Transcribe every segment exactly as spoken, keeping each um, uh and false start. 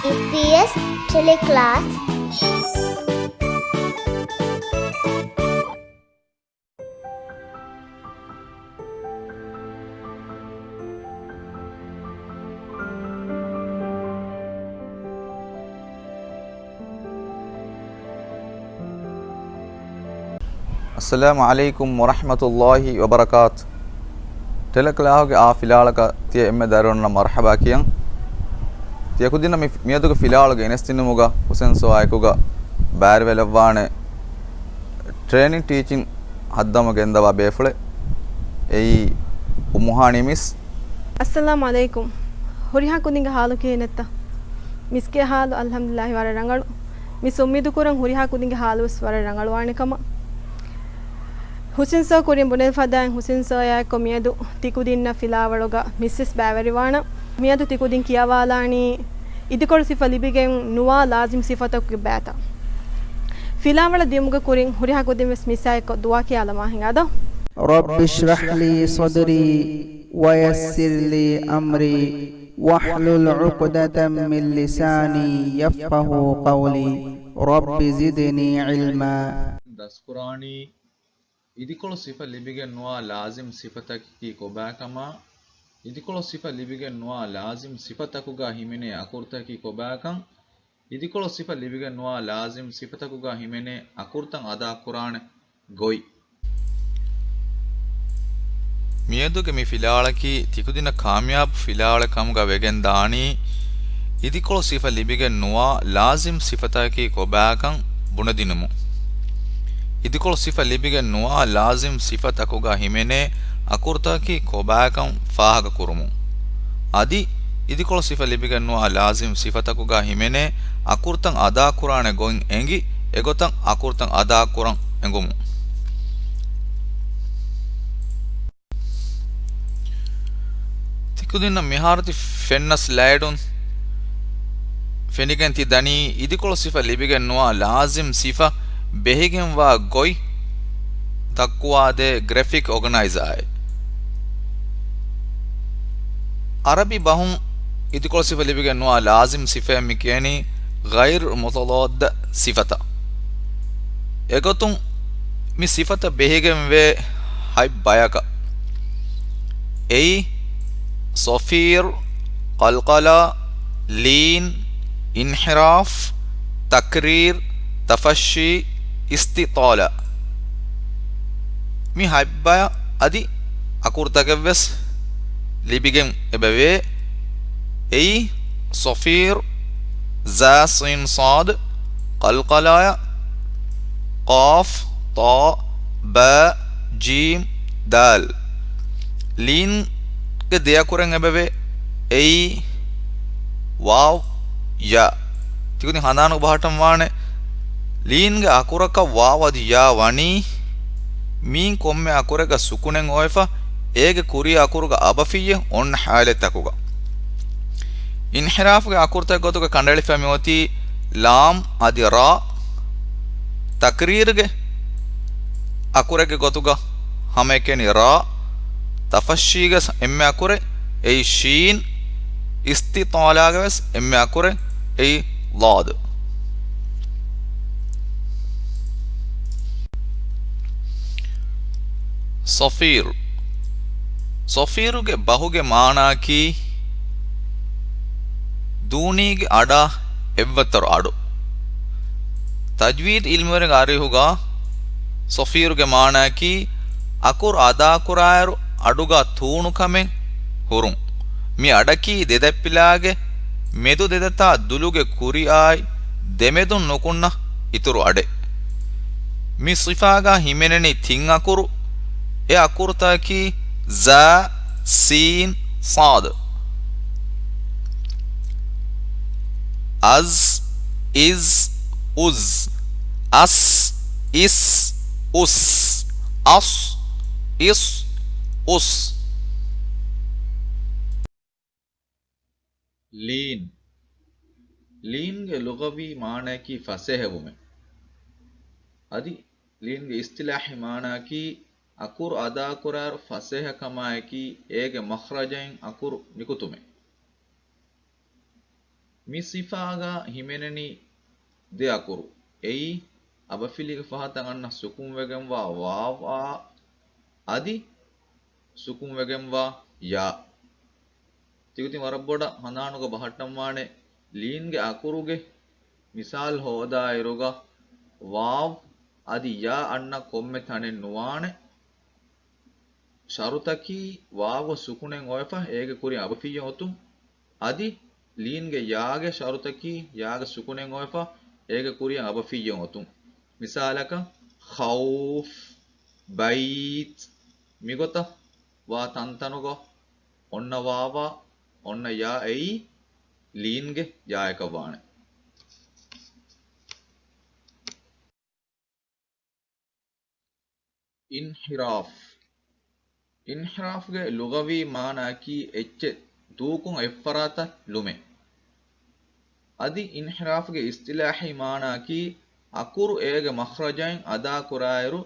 އީޕީއެސް ޓެލެކްލާސް. އައްސަލާމު ޢަލައިކުމް ވަރަޙްމަތުﷲި ވަބަރަކާތު. ޓެލެކްލާހުގެ އާ ފިލާވަޅަކަށް ތިޔަ އެންމެ ދަރިވަރުންނަށް މަރްޙަބާ ކިޔަން. ތިޔަކުދިންނަށް މި، މިއަދުގެ ފިލާވަޅުގެ ގެނެސްދިނުމުގަ ހުސެން ސޯއާއެކުގަ ބައިވެރިވެލައްވާނެ ޓްރޭނިން ޓީޗިން ހައްދަވަމުން ގެންދަވާ ބޭފުޅެއް. އެއީ އުއްމުހާނީ މިސް. އައްސަލާމު ޢަލައިކުމް. ހުރިހާ ކުދިންގެ ޙާލު ކިހިނެއްތަ؟ މިސްގެ ޙާލު އަލްޙަމްދުލިއްލާހި ވަރަށް ރަނގަޅު. މިސް އުއްމީދު ކުރަން ހުރިހާ ކުދިންގެ ޙާލުވެސް ވަރަށް ރަނގަޅުވާނެ ކަމަށް. ހުސެން ސޯ ކުރިން ބުނެލި ފަދައިން ހުސެން ސޯއާއެކު މިއަދު ތިކުދިންނަށް ފިލާވަޅުގަ މިސްވެސް ބައިވެރިވާނަން. މިއަދު ތިކުދިން ކިޔަވާލާނީ އިދިކޮޅު ސިފަ ލިބިގެން ނުވާ ލާޒިމް ސިފަތަކުގެ ބައިތައް. ފިލާވަޅަށް ދިޔުމުގެ ކުރިން ހުރިހާ ކުދިން ވެސް މިސްއާއެކު ދުޢާ ކިޔާލަމާ ހިނގާދޯ. رب اشرح لي صدري ويسر لي أمري واحلل عقدة من لساني يفقهوا قولي رب زدني علما. ދަސްކުރާނީ އިދިކޮޅު ސިފަ ލިބިގެން ނުވާ ލާޒިމް ސިފަތަކަކީ ކޮބާކަމާ، އިދިކޮޅު ސިފަ ލިބިގެން ނުވާ ލާޒިމް ސިފަތަކުގަ ހިމެނޭ އަކުރުތަކަކީ ކޮބާކަން، އިދިކޮޅު ސިފަ ލިބިގެން ނުވާ ލާޒިމް ސިފަތަކުގަ ހިމެނޭ އަކުރުތައް އަދާކުރާނެ ގޮތް. މިއަދުގެ މި ފިލާވަޅަކީ ތިކުދިނަށް ކާމިޔާބު ފިލާވަޅެއް ކަމުގަ ވެގެން ދާނީ، އިދިކޮޅު ސިފަ ލިބިގެން ނުވާ ލާޒިމް ސިފަތަކަކީ ކޮބާކަން ބުނެދިނުމުން. އިދިކޮޅު ސިފަ ލިބިގެން ނުވާ ލާޒިމް ސިފަތަކުގަ ހިމެނޭ އަކުރުތަކަކީ ކޮބާކަން ފާހަގަކުރުމުން. އަދި އިދިކޮޅު ސިފަ ލިބިގެން ނުވާ ލާޒިމް ސިފަތަކުގަ ހިމެނޭ އަކުރުތައް އަދާކުރާނެ ގޮތް އެނގި، އެގޮތަށް އަކުރުތައް އަދާކުރަން އެނގުމުން. ތިކުދިންނަށް މިހާރު ތި ފެންނަ ސްލައިޑުން ފެނިގެން ތި ދަނީ އިދިކޮޅު ސިފަ ލިބިގެން ނުވާ ލާޒިމް ސިފަ ބެހިގެންވާ ގޮތް ދައްކުވާދޭ ގްރެފިކް އޯގަނައިޒާއެއް. އަރަބި ބަހުން އިދިކޮޅު ސިފަ ލިބިގެން ނުވާ ލާޒިމް ސިފައަށް މި ކިޔަނީ ޣައިރު މުތަޟާއްދަ ސިފަތައް. އެގޮތުން މި ސިފަތައް ބެހިގެންވޭ ހަތް ބަޔަކަށް. އެއީ، ޞަފީރު، ޤަލްޤަލާ، ލީން، އިންޙިރާފް، ތަކްރީރް، ތަފައްޝީ، އިސްތިޠާލާ. މި ހަތްބަޔަށް އަދި އަކުރުތަކެއްވެސް ލިބިގެން އެބަވޭ. އެއީ، ޞަފީރު، ޒާ ޞީން ޞާދު، ޤަލްޤަލާޔަށް، ޤާފް، ޠާ، ބާ، ޖީމް، ދާލް. ލީންގެ ދެ އަކުރެއް އެބަވޭ. އެއީ، ވާވް، ޔާ. ތިކުދިން ހަނދާނު ބަހައްޓަން ވާނެ، ލީންގެ އަކުރަކަށް ވާވް އަދި ޔާ ވަނީ، މީން ކޮންމެ އަކުރެއްގަ ސުކުނެއް އޮވެފަ، އޭގެ ކުރީ އަކުރުގަ އަބަފިއްޔެ އޮންނަ ޙާލަތްތަކުގަ. އިންޙިރާފުގެ އަކުރުތައް ގޮތުގަ ކަނޑައެޅިފަ މިއޮތީ ލާމް އަދި ރާ. ތަކްރީރުގެ އަކުރެއްގެ ގޮތުގަ ހަމައެކަނި ރާ. ތަފައްޝީގެ އެންމެ އަކުރެއް އެއީ ޝީން. އިސްތިޠާލާގެ ވެސް އެންމެ އަކުރެއް އެއީ ޟާދު. ޞަފީރު. ޞަފީރުގެ ބަހުގެ މާނައަކީ ދޫނީގެ އަޑާ އެއްވައްތަރު އަޑު. ތަޖްވީދު އިލްމުވެރިންގެ އަރިހުގަ ޞަފީރުގެ މާނައަކީ އަކުރު އަދާކުރާއިރު އަޑުގަ ތޫނުކަމެއް ހުރުން. މި އަޑަކީ ދެދަތްޕިލާގެ މެދު ދެދަތާ ދުލުގެ ކުރިއާއި ދެމެދުން ނުކުންނަ އިތުރު އަޑެއް. މި ސިފާގަ ހިމެނެނީ ތިން އަކުރު. އެ އަކުރުތަކަކީ ޒާ، ސީން، ޞާދު. އަޒް، އިޒް، އުޒް. އަސް، އިސް، އުސް. އަސް، އިސް، އުސް. ލީން. ލީންގެ ލުޣަވީ މާނައަކީ ފަސޭހަވުމެއް. އަދި ލީންގެ އިސްތިލާޙީ މާނައަކީ އަކުރު އަދާކުރާއިރު ފަސޭހަކަމާއެކީ އޭގެ މަޚްރަޖައިން އަކުރު ނިކުތުމެއް. މި ސިފާގަ ހިމެނެނީ ދެ އަކުރު. އެއީ، އަބަފިލީގެ ފަހަތަށް އަންނަ ސުކުންވެގެންވާ ވާވާ އަދި ސުކުންވެގެންވާ ޔާ. ތިގުތިން ވަރަށް ބޮޑަށް ހަނދާނުގަ ބަހައްޓަންވާނެ، ލީންގެ އަކުރުގެ މިސާލު ހޯދާއިރުގަ ވާވް އަދި ޔާ އަންނަ ކޮންމެ ތަނެއް ނުވާނެ. ޝަރުތަކީ ވާވްގެ ސުކުނެއް އޮވެފަ އޭގެ ކުރިން އަބަފިއްޔަށް އޮތުން، އަދި ލީންގެ ޔާގެ ޝަރުތަކީ ޔާގެ ސުކުނެއް އޮވެފަ އޭގެ ކުރިން އަބަފިއްޔަށް އޮތުން. މިސާލަކަށް، ޚައުފް، ބައިތް، މިގޮތަށް ވާ ތަންތަނުގަ އޮންނަ ވާވާ، އޮންނަ ޔާ އެއީ ލީންގެ ޔާއަކަށް ވާނެ. އިންޙިރާފް. އިންޙިރާފްގެ ލުޣަވީ މާނައަކީ އެއްޗެއް ދޫކޮށް އެއްފަރާތަށް ލުމެއް. އަދި އިންޙިރާފްގެ އިޞްޠިލާޙީ މާނައަކީ އަކުރު އޭގެ މަޚްރަޖައިން އަދާކުރާއިރު،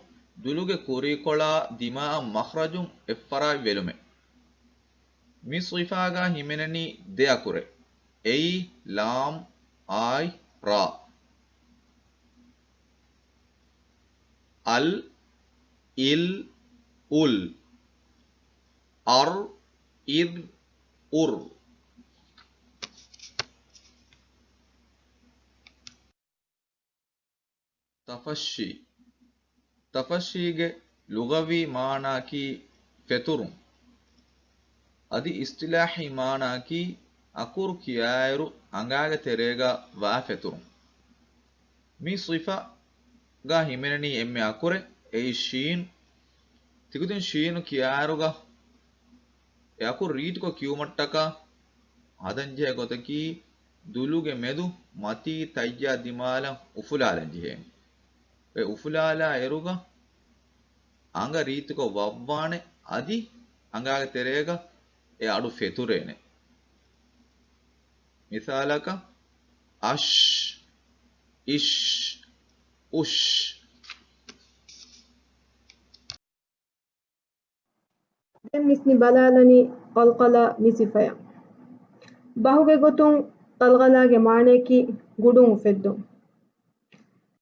ދުލުގެ ކުރީކޮޅާ ދިމާއަށް މަޚްރަޖުން އެއްފަރާތް ވެލުމެއް. މި ސިފާގަ ހިމެނެނީ ދެ އަކުރެއް. އެއީ، ލާމް، އާއި، ރާ. އަލް، އިލް، އުލް. އަރް، އިރް، އުރް. ތަފައްޝީ. ތަފައްޝީގެ ލުޣަވީ މާނައަކީ ފެތުރުން. އަދި އިޞްޠިލާޙީ މާނައަކީ އަކުރު ކިޔާއިރު އަނގާގެ ތެރޭގަ ވާ ފެތުރުން. މި ސިފަގަ ހިމެނެނީ އެންމެ އަކުރެއް، އެއީ ޝީން. ތިގުތިން ޝީނު ކިޔާއިރުގަ އެ އަކުރު ރީތިކޮށް ކިޔުމަށްޓަކާ ހަދަންޖެހޭ ގޮތަކީ، ދުލުގެ މެދު މަތީ ތައްޔާ ދިމާލަށް އުފުލާލަން ޖެހޭނެ. އެ އުފުލާލާ އިރުގަ އަނގަ ރީތިކޮށް ވައްވާނެ އަދި އަނގާގެ ތެރޭގަ އެ އަޑު ފެތުރޭނެ. މިސާލަކަށް، އަޝް، އިޝް، އުޝް. ދެން މިސް މި ބަލާލަނީ ޤަލްޤަލާ މި ސިފަޔަށް. ބަހުގެ ގޮތުން ޤަލްޤަލާގެ މާނަޔަކީ ގުޑުން އުފެއްދުން.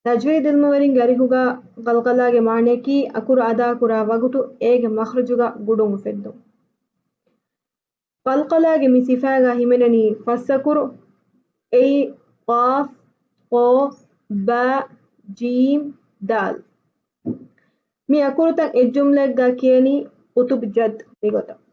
ތަޖްވީދު ޢިލްމުވެރިންގެ އަރިހުގަ ޤަލްޤަލާގެ މާނަޔަކީ އަކުރު އަދާކުރާ ވަގުތު އޭގެ މަޚްރަޖުގަ ގުޑުން އުފެއްދުން. ޤަލްޤަލާގެ މި ސިފާގަ ހިމެނެނީ ފަސް އަކުރު، އެއީ، ޤާފް، ޤޯ، ބާ، ޖީމް، ދާލް. މި އަކުރުތައް އެއްޖުމްލައެއްގަ ކިޔަނީ ޤުޠުބު ޖައްދު މިގޮތަށް.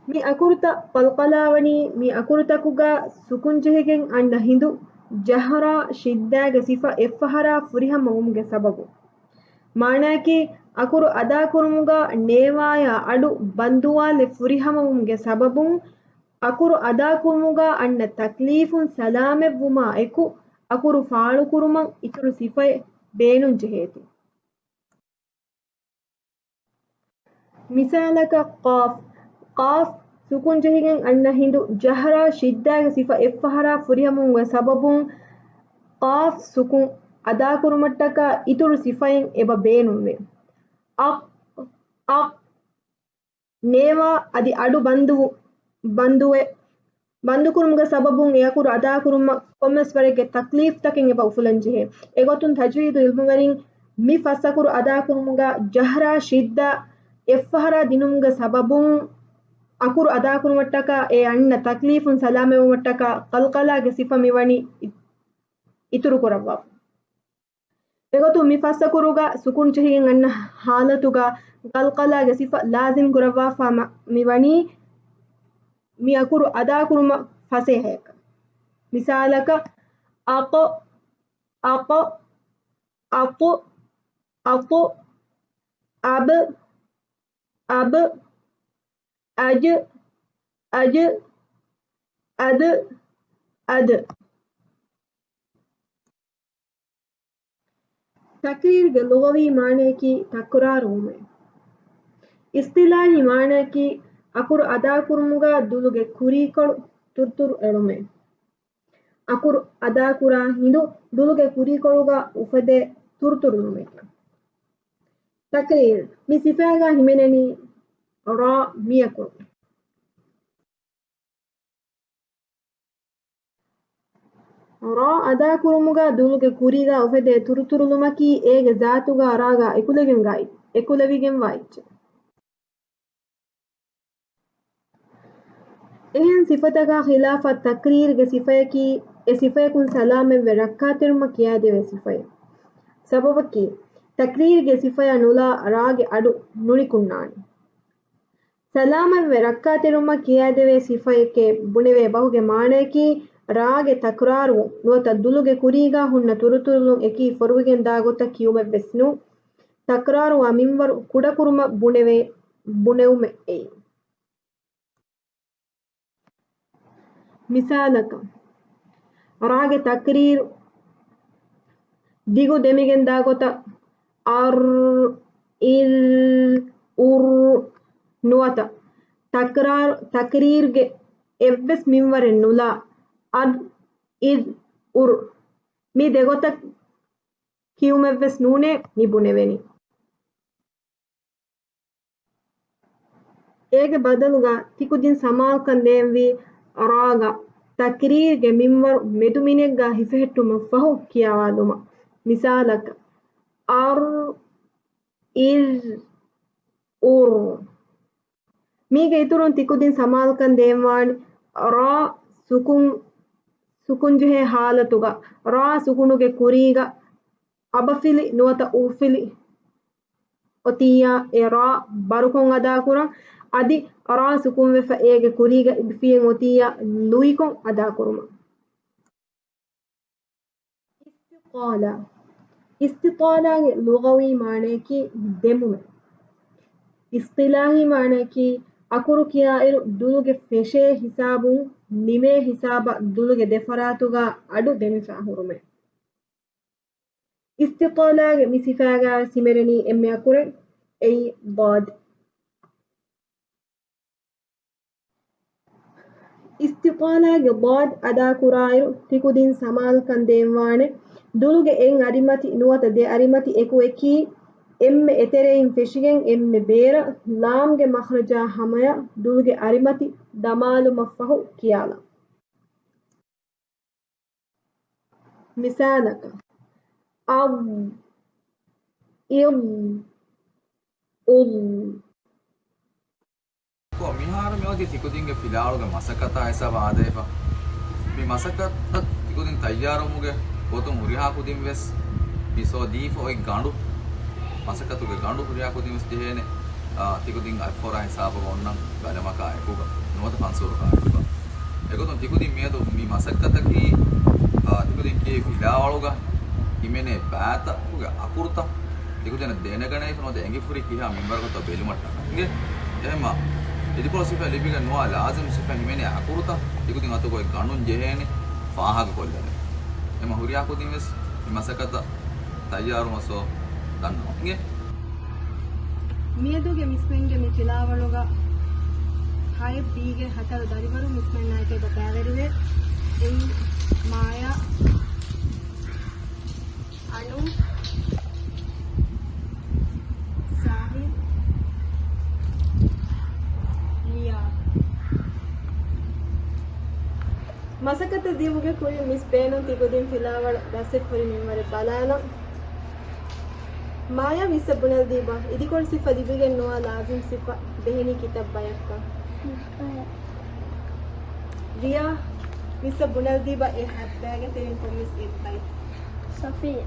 މި އަކުރުތައް ޤަލްޤަލާވަނީ މި އަކުރުތަކުގަ ސުކުންޖެހިގެން އަންނަ ހިނދު ޖަހްރާ ޝިއްދާގެ ސިފަ އެއްފަހަރާ ފުރިހަމަވުމުގެ ސަބަބުން. މާނައަކީ، އަކުރު އަދާކުރުމުގަ ނޭވާޔާ އަޑު ބަންދުވާލެއް ފުރިހަމަވުމުގެ ސަބަބުން، އަކުރު އަދާކުރުމުގަ އަންނަ ތަކްލީފުން ސަލާމަތްވުމާ އެކު، އަކުރު ފާޅުކުރުމަށް އިތުރު ސިފައެއް ބޭނުންޖެހޭތީ. މިސާލަކަށް ޤާފް. ޤާފް ސުކުންޖެހިގެން އަންނަ ހިނދު ޖަހްރާ ޝިއްދާގެ ސިފަ އެއްފަހަރާ ފުރިހަމަވުމުގެ ސަބަބުން، ޤާފް ސުކުން އަދާކުރުމަށްޓަކާ އިތުރު ސިފައެއް އެބަ ބޭނުންވޭ. އަ، އަ، ނޭވާ އަދި އަޑު ބަންދު، ބަންދުވެ، ބަންދުކުރުމުގެ ސަބަބުން އެ އަކުރު އަދާކުރުމަށް ކޮންމެސް ވަރެއްގެ ތަކްލީފްތަކެއް އެބަ އުފުލަންޖެހޭ. އެގޮތުން ތަޖްވީދު ޢިލްމުވެރިން މި ފަސް އަކުރު އަދާކުރުމުގަ ޖަހްރާ ޝިއްދާ އެއްފަހަރާ ދިނުމުގެ ސަބަބުން އަކުރު އަދާކުރުމަށްޓަކާ އެ އަންނަ ތަކްލީފުން ސަލާމަތްވުމަށްޓަކާ ޤަލްޤަލާގެ ސިފަ މިވަނީ އި، އިތުރުކުރައްވާފަ. އެގޮތުން މި ފަސް އަކުރުގަ ސުކުން ޖެހިގެން އަންނަ ޙާލަތުގަ ޤަލްޤަލާގެ ސިފަ ލާޒިމް ކުރައްވާފަ މަ، މިވަނީ މި އަކުރު އަދާކުރުމަށް ފަސޭހަޔަކަށް. މިސާލަކަށް، އަޤް، އަޤް، އަޤު، އަޤު، އަބް، އަބް، އަޖް، އަޖް، އަދް، އަދް. ތަޤްރީރުގެ ލުޣަވީ މާނަޔަކީ ތަކުރާރުވުމޭ. އިޞްޠިލާޙީ މާނަޔަކީ އަކުރު އަދާކުރުމުގަ ދުލުގެ ކުރީކޮޅު ތުރުތުރު އެޅުމޭ. އަކުރު އަދާކުރާ ހިނދު ދުލުގެ ކުރީކޮޅުގަ އުފެދޭ ތުރުތުރުލުމެކޭ. ތަޤްރީރު، މި ސިފާގަ ހިމެނެނީ ރާ މިއަކުރު. ރާ އަދާކުރުމުގަ ދުލުގެ ކުރީގަ އުފެދޭ ތުރުތުރުލުމަކީ އޭގެ ޒާތުގަ ރާގަ އެކުލެވިން ވާ-، އެކުލެވިގެންވާ އެއްޗެއް. އެހެން ސިފަތަކާ ޚިލާފަށް ތަޤްރީރުގެ ސިފަޔަކީ، އެ ސިފަޔަކުން ސަލާމަތްވެ ރައްކާތެރިވުމަށް ކިޔާދެވޭ ސިފައެއް. ސަބަބަކީ، ތަޤްރީރުގެ ސިފަޔަށް ނުލާ ރާގެ އަޑު ނުނިކުންނާނެ. ސަލާމަތްވެ ރައްކާތެރިވުމަށް ކިޔާދެވޭ ސިފައެކޭ ބުނެވޭ ބަހުގެ މާނަޔަކީ، ރާގެ ތަކްރާރުވުން ނުވަތަ ދުލުގެ ކުރީގާ ހުންނަ ތުރުތުރުލުން އެކީ ފޮރުވިގެން ދާ ގޮތަށް ކިޔުމެއްވެސް ނޫން. ތަކްރާރުވާ މިންވަރު ކުޑަކުރުމަށް ބުނެވޭ، ބުނެވުމެއް އެއީ. މިސާލަކަށް، ރާގެ ތަކްރީރު ދިގު ދެމިގެން ދާ ގޮތަށް، އަރް، އިރް، އުރް، ނުވަތަ ތަކްރާރު، ތަކްރީރުގެ އެއްވެސް މިންވަރެއް ނުލާ، އަރް، އިރް، އުރް، މި ދެގޮތަށް ކިޔުމެއްވެސް ނޫނޭ މި ބުނެވެނީ. އޭގެ ބަދަލުގަ ތިކުދިން ސަމާލުކަން ދޭންވީ ރާގަ ތަކްރީރުގެ މިންވަރު މެދުމިނެއްގަ ހިފެހެއްޓުމަށްފަހު ކިޔަވާލުމަށް. މިސާލަކަށް، އަރް، އިރް، އުރް. މީގެ އިތުރުން ތިކުދިން ސަމާލުކަން ދޭންވާނެ ރާ ސުކުން، ސުކުންޖެހޭ ހާލަތުގަ، ރާ ސުކުނުގެ ކުރީގަ އަބަފިލި ނުވަތަ އުފިލި އޮތިއްޔާ އެ ރާ ބަރުކޮށް އަދާކުރަން، އަދި ރާ ސުކުންވެފަ އޭގެ ކުރީގަ އިބިފިއެއް އޮތިއްޔާ ލުއިކޮށް އަދާކުރުމަށް. އިސްތިޠާލާ. އިސްތިޠާލާގެ ލުޣަވީ މާނަޔަކީ ދެމުމެއް. އިސްޠިލާޙީ މާނަޔަކީ އަކުރު ކިޔާއިރު ދުލުގެ ފެށޭ ހިސާބުން ނިމޭ ހިސާބަށް ދުލުގެ ދެފަރާތުގަ އަޑު ދެމިފާ ހުރުމެއް. އިސްތިޠާލާގެ މި ސިފައިގައިވެސް ހިމެނެނީ އެންމެ އަކުރެއް، އެއީ ޟާދް. އިސްތިޠާލާގެ ޟާދް އަދާކުރާއިރު، ތިކުދިން ސަމާލުކަން ދޭންވާނެ، ދުލުގެ އެއް އަރިމަތި ނުވަތަ ދެ އަރިމަތި އެކު އެކީ، އެންމެ އެތެރެއިން ފެށިގެން އެންމެ ބޭރަށް ލާމްގެ މަޚްރަޖާ ހަމަޔަށް ދުލުގެ އަރިމަތި ދަމާލުމަށްފަހު ކިޔާލަން. މިސާލަކަށް، އައް، އިއް، އުއް. ކޮ، މިހާރު މި އޮތީ ތިކުދިންގެ ފިލާވަޅުގެ މަސައްކަތާ ހިސާބަށް އާދެވިފަ. މި މަސައްކަތަށް ތިކުދިން ތައްޔާރުވުމުގެ ގޮތުން ހުރިހާ ކުދިން ވެސް މި ސޯ ދީފަ އޮތް ގަނޑު، މަސައްކަތުގެ ގަނޑު ހުރިހާ ކުދިން ވެސް ޖެހޭނެ، އާ، ތިކުދިން އަތްފޯރާ ހިސާބަށް އޮންނަން ގަލަމަކާ އެކުގަ ނުވަތަ ފަންސޫރަކާ އެކުގަ. އެގޮތުން ތިކުދިން މިއަދު މި މަސައްކަތަކީ، އާ، ތިކުދިން ކިޔޭ ފިލާވަޅުގަ ހިމެނޭ ބައިތަކުގެ އަކުރުތައް ތިކުދިން ދެނެގަނެފަ ނުވަތަ އެނގިފުރި ކިހާ މިންވަރަކަށްތޯ ބެލުމަށްޓަކާ. އިނގޭ؟ އެހެންމާ، އިދިކޮޅު ސިފަ ލިބިގެން ނުވާ ލާޒިމް ސިފަ ހިމެނޭ އަކުރުތައް ތިކުދިން އަތުގައި ގަނޑުން ޖެހޭނެ ފާހަގަކޮށްލަން. އެމަ ހުރިހާ ކުދިން ވެސް މި މަސައްކަތަށް ތައްޔާރުވުމަށް ސޯ ދަންނަވަން. އިނގޭ؟ މިއަދުގެ މިސްމެންގެ މި ފިލާވަޅުގަ ހައެއް ބީގެ ހަތަރު ދަރިވަރު މިސްމެންނާއެކީ އެބަ ބައިވެރިވޭ. އެއީ މާޔާ، އަނު، ސާހިލް، ލިޔާ. މަސައްކަތަށް ދިޔުމުގެ ކުރިން މިސް ބޭނުން ތިކުދިން ފިލާވަޅު ދަސްވެފަ ހުރި މިންވަރެއް ބަލާލަން. މާޔާ މިސްއަށް ބުނެލަދީބަ، އިދިކޮޅު ސިފަ ލިބިގެން ނުވާ ލާޒިމް ސިފަ ދެހެނީ ކިތައް ބަޔަކަށް؟ ރިޔާ މިސްއަށް ބުނެލަދީބަ އެ ހައްދާގެ ތެރެއިން ކޮންމެސް އެއްބައި. ސޮފިޔާ.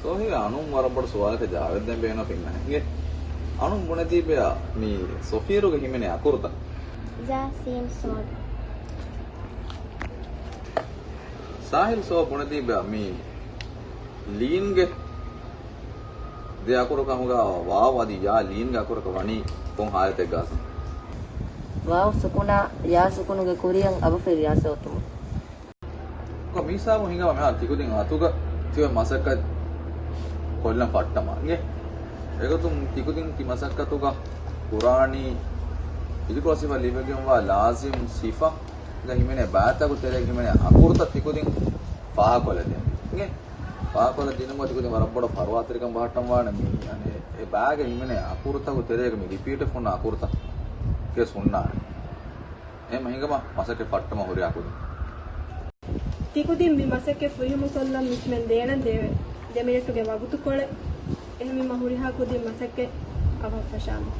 ސޮފިޔާ އަނުން ވަރަށް ބޮޑު ސުވާލަކަށް ޖަވާބެއް ދޭން ބޭނުން ފެންނަ ހިނގޭ. އަނުން ބުނެދީބަޔާ މި ސޮފިޔަރުގެ ހިމެނޭ އަކުރުތައް. ޒާ ސީން ސޯދު. ސާހިލް ސޯ ބުނެދީބަޔާ މި ލީންގެ ދެ އަކުރު ކަމުގަ ވާވް އަދި ޔާ ލީންގެ އަކުރަކަށް ވަނީ ކޮން ހާލަތެއްގަސް؟ ވާވް ސުކުނާ، ޔާ ސުކުނުގެ ކުރިއަށް އަބަފިލް ޔާ ސޯތުމުން. ކޮ މިހިސާބުން ހިނގާ މިހާރު ތިކުދިން އަތުގަ ތިއޮތް މަސައްކަތް ކޮށްލަން ފައްޓަމާ އިނގޭ. އެގޮތުން ތިކުދިން ތި މަސައްކަތުގަ ކުރާނީ އިދިކޮޅު ސިފަ ލިބިގެންވާ ލާޒިމް ސިފަ ގަ ހިމެނޭ ބައިތަކު ތެރޭގަ ހިމެނޭ އަކުރުތައް ތިކުދިން ފާހަގަކޮށްލަދޭން. އިނގޭ؟ ފާހަގަކޮށްލަ ދިނުމަށް ތިކުދިން ވަރަށް ބޮޑަށް ފަރުވާތެރިކަން ބަހައްޓަންވާނެ މި، އަނެ، އެ ބައިގަ ހިމެނޭ އަކުރުތަކު ތެރޭގަ މި ރިޕީޓެއް ހުންނަ އަކުރުތައް ގެސް ހުންނާނެ. އެހެން ހިނގަމާ މަސައްކަތް ފައްޓަމާ ހުރިހާ ކުދިން. ތިކުދިން މި މަސައްކަތް ފުރިހަމަކޮށްލަން މިސްމެން ދޭނަން ދެ، ދެ މިނެޓުގެ ވަގުތުކޮޅެއް. އެހެންވީމަ ހުރިހާ ކުދިން މަސައްކަތް އަވަހަށް ފަށާލަން.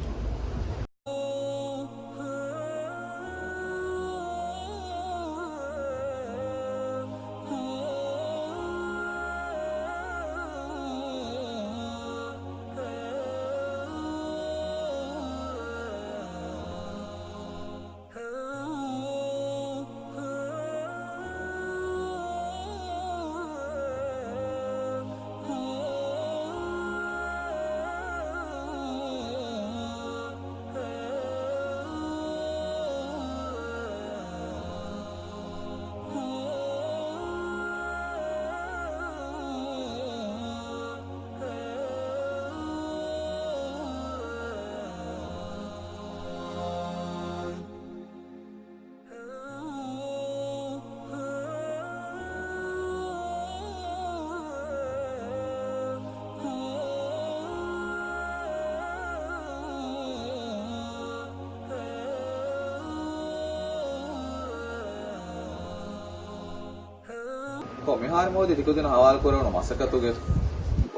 ކޮ މިހާރު މޯދި ތިކުދިން ހަވާލު ކުރެވުނު މަސައްކަތުގެ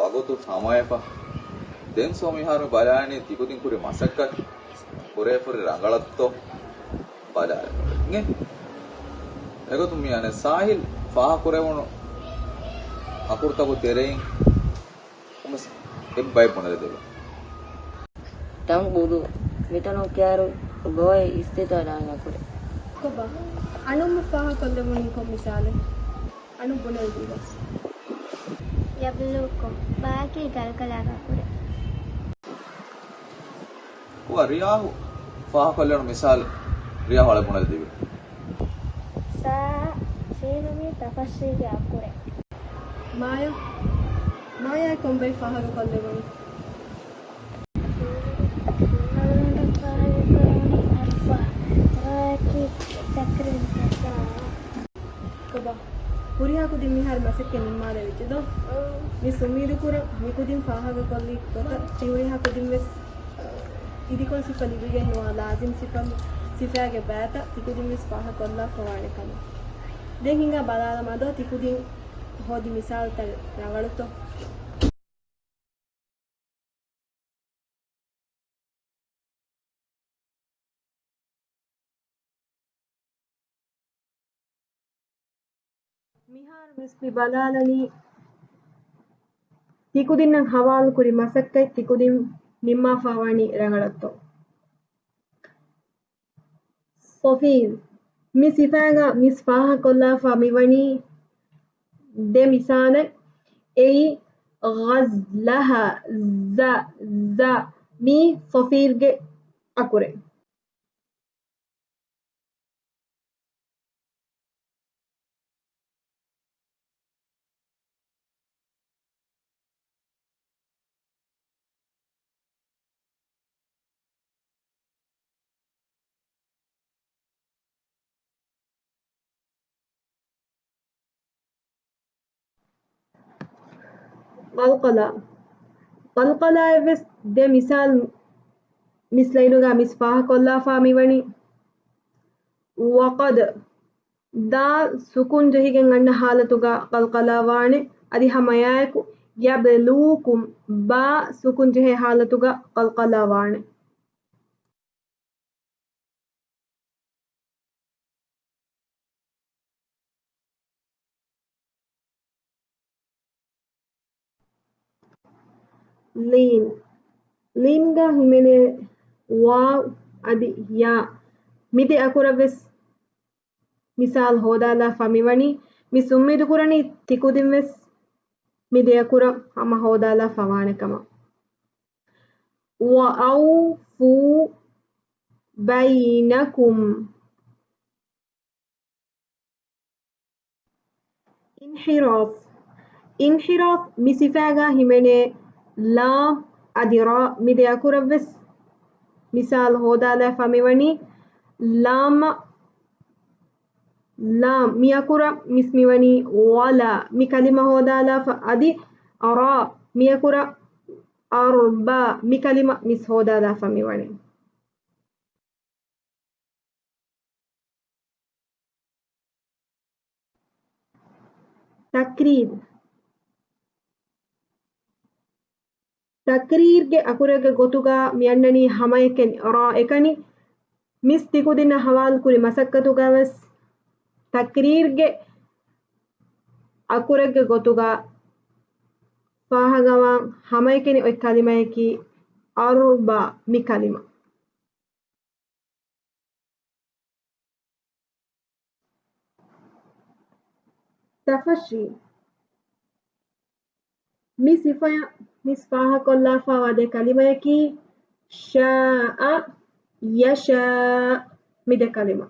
ވަގުތު ހަމަވެފަ. ދެން ސޯ މިހާރު މި ބަލާނީ ތިކުދިން ކުރި މަސައްކަތް ކުރެވިފަ ހުރި ރަނގަޅަށްތޯ ބަލާލަން. އެގޮތުން މި އަނެއް ސާހިލް ފާހަ ކުރެވުނު އަކުރުތަކު ތެރެއިން އެއްބައެއް ބުނެލެދެވޭ. ތަންގުދު، މިތަނުން ކިޔާރު ގޯއެއް އިސްތިތާލާން އަކުރެއް. ކޮބާ؟ އަނުމް ފާހަ ކޮށްލެވުނީ ކޮން މިސާލެއް؟ އަނު ބުނެލެދީބަ. ޔަބްލޫކުމް، ބާއަކީ ގަލްގަލާގެ އަކުރެއް. ކޮބާ ރިޔާހު ފާހަ ކޮށްލެވުނު މިސާލު ރިޔާހު އަޅެ ބުނެލެދީބަ. ސާ، ސީނު މީ ތަފައްސީގެ އަކުރެއް. މާޔާ، މާޔާ ކޮންބައި ފާހަގަ ކޮށްލެވުނީ؟ ކޮބާ؟ ހުރިހާ ކުދިން މިހާރު މަސައްކަތް ނިންމާލެވިއްޖެ ދޯ؟ މިސް އުއްމީދު ކުރަން މި ކުދިން ފާހަގަ ކޮށްލި ގޮތަށް ތި ހުރިހާ ކުދިން ވެސް އިދިކޮޅު ސިފަ ލިބިގެން ނުވާ ލާޒިމް ސިފަ، ސިފައިގެ ބައިތައް ތިކުދިން ވެސް ފާހަގަ ކޮށްލާފަ ވާނެ ކަމަށް. ދެން ހިނގާ ބަލާލަމާ ދޯ ތިކުދިން ހޯދި މިސާލުތައް ރަނގަޅުތޯ؟ މިހާރު ވެސް މި ބަލާލަނީ ތިކުދިންނަށް ހަވާލުކުރި މަސައްކަތް ތިކުދިން ނިންމާފަ ވަނީ ރަނގަޅަށްތޯ؟ ސޮފީ، މި ސިފައިގަ މިސް ފާހަކޮށްލާފަ މިވަނީ ދެ މިސާލެއް. އެއީ ޣަޒްލަހަ، ޒަ، ޒަ، މީ ސޮފީގެ އަކުރެއް. ޤަލްޤަލާ. ޤަލްޤަލާއެއްވެސް ދެ މިސާލު މިސް ލައިނުގަ މިސް ފާހަކޮށްލާފަ މިވަނީ. ވަޤަދް. ދާލް ސުކުން ޖެހިގެން އަންނަ ހާލަތުގަ ޤަލްޤަލާ ވާނެ، އަދި ހަމައެއާއެކު ޔަބްލޫކުމް، ބާ ސުކުން ޖެހޭ ހާލަތުގަ ޤަލްޤަލާ ވާނެ. ލީން. ލީންގަ ހިމެނޭ ވާވް އަދި ޔާ. މި ދެ އަކުރަށް ވެސް މިސާލު ހޯދާލާފަ މިވަނީ. މިސް އުއްމީދު ކުރަނީ ތިކުދިން ވެސް މި ދެ އަކުރަށް ހަމަ ހޯދާލާފަ ވާނެ ކަމަށް. ވައައުފޫ ބައިނަކުމް. އިންޙިރާފް. އިންޙިރާފް މި ސިފައިގަ ހިމެނޭ ލާމް އަދި ރާ. މި ދެ އަކުރަށް ވެސް މިސާލު ހޯދާލާފަ މިވަނީ ލާމް، ލާމް މި އަކުރަށް މިސް މިވަނީ ވަލާ. މި ކަލިމަ ހޯދާލާފަ އަދި ރާ މި އަކުރަށް އަރުބާ. މި ކަލިމަ މިސް ހޯދާލާފަ މިވަނީ. ތަކްރީރު. ތަކްރީރުގެ އަކުރެއްގެ ގޮތުގަ މިއަންނަނީ ހަމައެކަނި، ރާ އެކަނި. މިސް ތިކުދިންނަށް ހަވާލުކުރި މަސައްކަތުގަވެސް ތަކްރީރުގެ އަކުރެއްގެ ގޮތުގަ ފާހަގަވާން ހަމައެކަނި އޮތް ކަލިމަޔަކީ އަރުބާ މި ކަލިމަ. ތަފަށީ. މި ސިފަޔަށް މިސް ފާހަގަކޮށްލާފަވާ ދެ ކަލިމަޔަކީ ޝާއަ، ޔަޝާ، މި ދެ ކަލިމަ.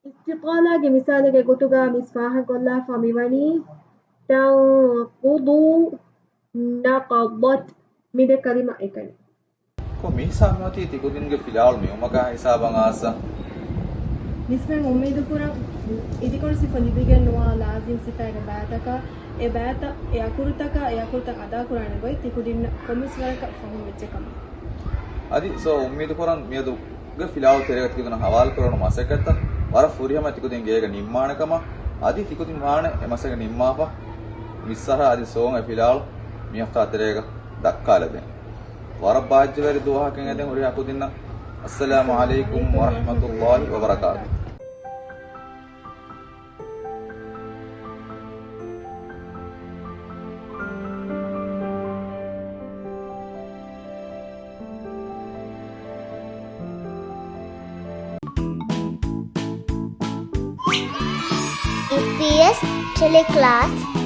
އިސްތިޠާލާގެ މިސާލެއްގެ ގޮތުގަ މިސް ފާހަގަކޮށްލާފަ މިވަނީ ތަންޤުޟު، ނަޤަޟަތް، މި ދެ ކަލިމަ އެކަނި. ކޮ މީސާ މިއޮތީ ތިކުދިންގެ ފިލާވަޅު މިވުމަކާ ހިސާބަށް އާސަ. މިސްމެން އުއްމީދުކުރަން އިދިކޮޅު ސިފަ ލިބިގެން ނުވާ ލާޒިމް ސިފައިގެ ބައިތަކާ، އެ ބައިތައް، އެ އަކުރުތަކާ، އެ އަކުރުތައް އަދާކުރާނެ ގޮތް ތިކުދިންނަށް ކޮންމެސް ވަރަކަށް ފަހުމް ވެއްޖެ ކަމަށް. އަދި ސޯ އުއްމީދުކުރަން މިއަދުގެ ފިލާވަޅު ތެރޭގަ ތިކުދިންނަށް ހަވާލުކުރެވުނު މަސައްކަތްތައް ވަރަށް ފުރިހަމަ ތިކުދިން ގޭގަ ނިންމާނެ ކަމަށް، އަދި ތިކުދިން ވާނެ އެ މަސައްކަތް ނިންމާފަ މިސް އަހަރާ އަދި ސޯ އެ ފިލާވަޅު މި ހަފްތާ ތެރޭގަ ދައްކާލަދޭން. ވަރަށް ބާއްޖަވެރި ދުވަހަކަށް އެދެން ހުރިހާ ކުދިންނަށް އައްސަލާމު ޢަލައިކުމް ވަރަޙްމަތުﷲި ވަބަރަކާތުހު. އީޕީއެސް ޓެލެކްލާސް.